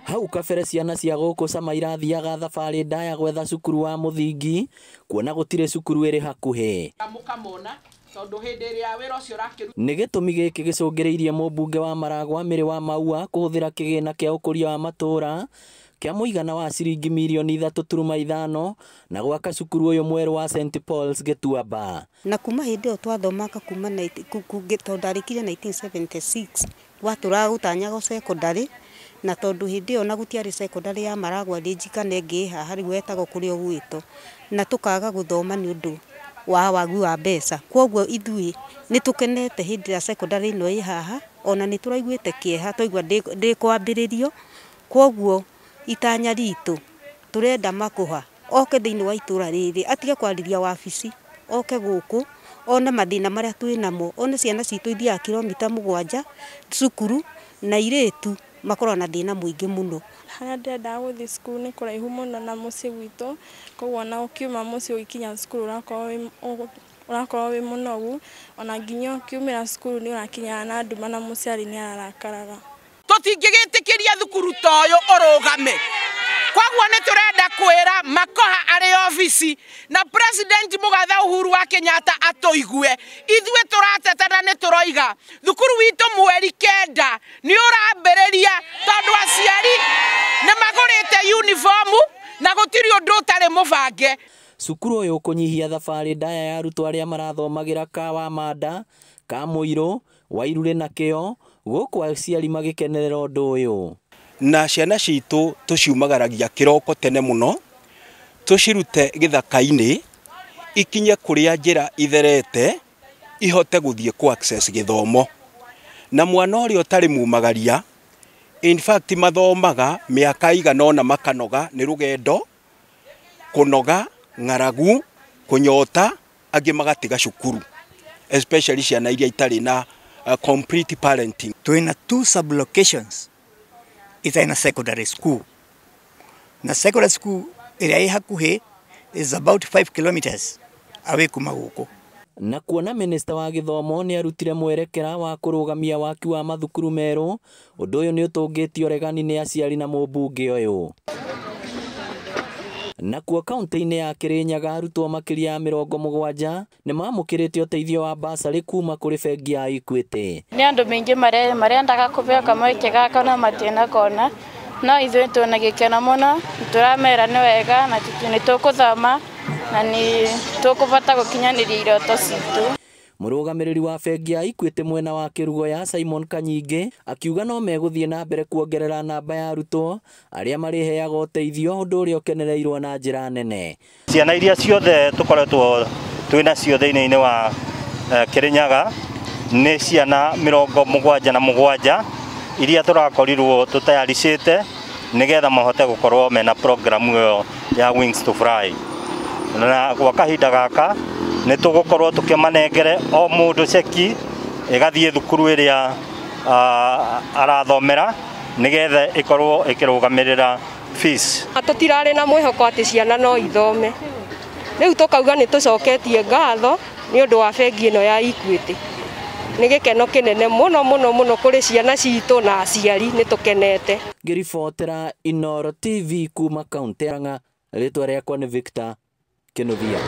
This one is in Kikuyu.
Hau kabere ciana cia gũkũ Cama irathiaga thabarĩ ndaya gwetha cukuru wa mũthingi kuona gũtirĩ cukuru ĩrĩ hakuhĩ. Nĩ gĩtũmi gĩkĩ gĩcũngĩrĩirie mũmbunge wa Maragwa Mĩrĩ wa Maua kũhũthĩra kĩgĩna kĩa ũkũria wa matũũra kĩa mũigana wa ciringi mirioni 3.5 na gwaka cukuru ũyũ mwerũ wa St Paul's Gĩtuamba. Na kuma hĩndĩ ĩyo twathomaga kuma tondũ ndarĩkirie 1976 gwatũraga gũtanyagwo secondary, na tondũ hĩndĩ ĩyo na gũtiarĩ secondary ya Maragwa Ridge kana ĩngĩ haha rĩu etagwo kũrĩa ũgwĩtwo, na tũkaga gũthoma nĩ ũndũ wa wagi wa mbeca. Kwoguo ithuĩ nĩ tũkenete hĩndĩ ĩrĩa secondary ĩno ĩ haha, ona nĩ tũraiguĩte kĩeha twaigua ndĩkwambĩrĩrio. Kwoguo itanya ritũ tũrenda Makũha oke thĩinĩ wa itũra rĩrĩ, atige kwarĩria wabici, oke gũkũ one mathĩna marĩa twĩ namo, one ciana citũ ithiaga kilomita 7 cukuru na irĩtu makoragwo na thĩna mũingĩ mũno. Harĩa ndĩrendaga gũthiĩ cukuru nĩ kũraihu mũno na mũciĩ gwitũ, koguo ona ũkiuma mũciĩ ũgĩkinya cukuru ũrakorwo wĩ mũnogu, ona nginya ũkiumĩra cukuru nĩ ũrakinyaga na nduma na mũciari nĩ ararakaraga. Tũtingĩgĩtĩkĩria thukuru ta ũyũ ũrũgame. Koguo nĩ tũrenda kwĩra Makoha arĩ obici na President Mũgathe Uhuru wa Kenyatta atũigue. Ithuĩ tũrateta na nĩ tũroiga thukuru witũ mweri 9 nĩ ũrambĩrĩria, tondũ aciari nĩ magũrĩte uniform na gũtirĩ ũndũ ũtarĩ mũbange. Cukuru ũyũ ũkũnyihia thabarĩ ndaya ya arutwo arĩa marathomagĩra Kawamanda, Kamũirũ, Wairurĩ na Kĩo, gũkũ aciari magĩkenerera ũndũ ũyũ. Na ciana citũ tũciumagaragia kĩroko tene mũno, tũcirute gĩthaka-inĩ, ikinye kũrĩa njĩra itherete, ihote gũthiĩ ku access gĩthomo. Na mwana ũrĩa ũtarĩ mumagaria, in fact mathomaga mĩaka igana ũna makanoga nĩ rũgendo, kũnoga, ng'aragu, kũnyota, angĩ magatiga cukuru, especially ciana iria itarĩ na complete parenting. Twĩna 2 sub-locations itarĩ na secondary school. Na secondary school ĩrĩa ĩ hakuhĩ is about 5 kilometers away kuma gũkũ. Na kuona minista wa gĩthomo nĩ arutire mwerekera wa kũrũgamia waki wa mathukuru merũ, ũndũ ũyũ nĩ ũtũngĩtio ũregani nĩ aciari na mũmbunge ũyũ. Nakuo kaunti-inĩ ya Kirinyaga arutwo makĩria ya 70 nĩ mamũkĩrĩte ũteithio wa basarĩ kuma kũrĩ bengi ya Equity. Nĩ andũ maingĩ marendaga kũheo kamweke gaka no matinakona, no ithuĩ twĩna gĩkeno mũno, tũramera nĩ wega na nĩ tũkũthoma na nĩ tũkũbota gũkinyanĩria iroto citũ. Mũrũgamĩrĩri wa bengi ya Equity mwena wa Kĩrugoya Simon Kanyingĩ akiuga no megũthiĩ na mbere kuongerera namba ya arutwo arĩa marĩheagwo ũteithio, ũndũ ũrĩa ũkenereirwo na njĩra nene. Ciana iria ciothe tũkoretwo twĩnacio thĩinĩ wa Kirinyaga nĩ ciana 77 iria tũrakorirwo tũtayaricĩte nĩgetha mahote gũkorwo mena programu ĩyo ya Wings to Fly. Na gwa kahinda gaka nĩ tũgũkorwo tũkĩmanengere o mũndũ ceki ĩgathiĩ thukuru ĩrĩa arathomera nĩgetha ĩkorwo ĩkĩrũgamĩrĩra fees. Tũtirarĩ na mwĩhoko atĩ ciana no ithome, rĩu tũkauga nĩ tũcoketie ngatho nĩ ũndũ wa bengi ĩno ya Equity. Nĩ gĩkeno kĩnene mũno mũno mũno kũrĩ ciana citũ na aciari, nĩ tũkenete. Ngĩribotera Inooro TV kuma kaunti ya Murang'a, rĩtwa rĩakwa nĩ Victor Kĩnuthia.